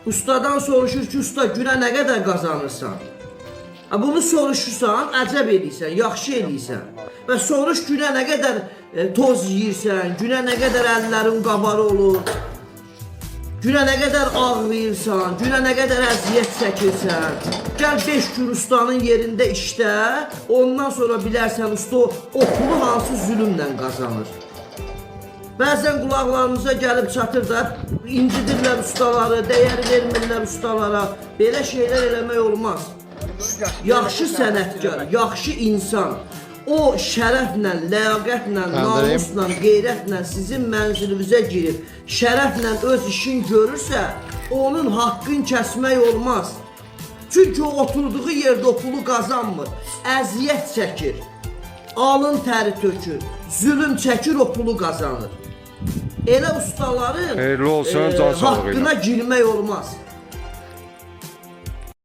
Ustadan soruşur ki, usta günə nə qədər qazanırsan? Ha, bunu soruşursan, əcəb eləyirsən, yaxşı eləyirsən. Və soruş günə nə qədər toz yeyirsən, günə nə qədər əllərin qabarı olur, günə nə qədər ağrıyırsan, günə nə qədər əziyyət çəkirsən. Gəl 5 gün ustanın yerində işlə, ondan sonra bilərsən usta o pulu hansı zülmlə qazanır. Bəzən qulaqlarımıza gəlib çatır da, incidirlər ustaları, dəyər vermirlər ustalara. Belə şeylər eləmək olmaz. Yaxşı sənətkar, yaxşı insan o şərəflə, ləyaqətlə, namusla, qeyrətlə sizin mənzilinizə girib, şərəflə öz işin görürsə, onun haqqını kəsmək olmaz. Çünki o oturduğu yerdə o pulu qazanmır, əziyyət çəkir, alın təri tökür, zülüm çəkir, o pulu qazanır. Elə ustaların Xeyirli olsun, can sağlığı ilə. haqqına girmək olmaz.